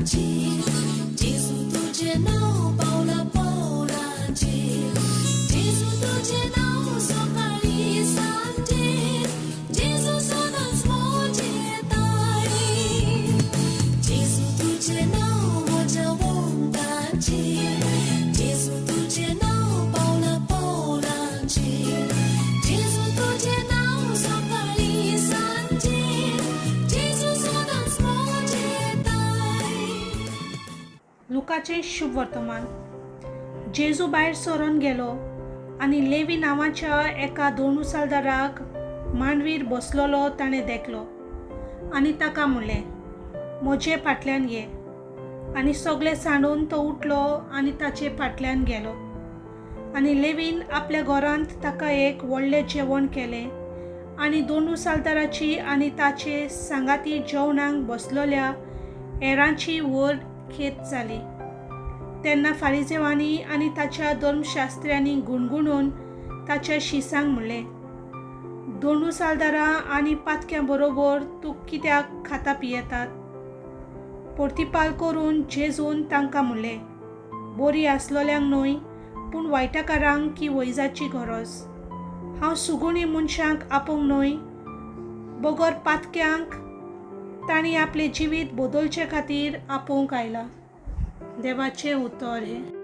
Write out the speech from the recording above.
पावलांचेर, जेजू तुजें नांव पावला पावलांचेर, जेजू तुजें नांव सकाळीं सांजेर, जेजू सदांच म्हजें ताळेर, जेजू तुजें नांव म्हज्या वोंठांचेर, जेजू तुजें नांव पावला पावलांचेर, जेजू तुजें नांव सकाळीं सांजेर, जेजू सदांच म्हजें ताळेर. लुकाचें शुभ वर्तमान. जेजू भायर सरून गेलो आनी लेवी नांवाच्या एका दोणुसालदाराक मांडवीर बसलेलो ताणें देखलो आनी ताका म्हणलें, म्हजे फाटल्यान ये. आनी सगळें सांडून तो उठलो आनी ताचे फाटल्यान गेलो. आनी लेवीन आपल्या घरांत ताका एक व्हडलें जेवण केलें आनी दोणुसालदाराची आनी ताचे सांगाती जेवणाक बसलेल्या हेरांची व्हड खेत जाली. तेन्ना फारिजेवांनी आनी ताच्या धर्मशास्त्र्यांनी गुणगुणून ताच्या शिसांक म्हणलें, दोणुसालदारां आनी पातक्यां बरोबर तूं कित्याक खाता पियेतात? प्रतिपाल करून जेजून तांकां म्हणलें, बरी आसलोल्यांक न्हय पूण वायटाकारांक की वैजाची गरज. हांव सुगुणी मनशांक आपोवंक न्हय बगर पातक्यांक तांणी आपलें जिवीत बदलचे खातीर आपोवंक आयला. देवाचें उतर हें.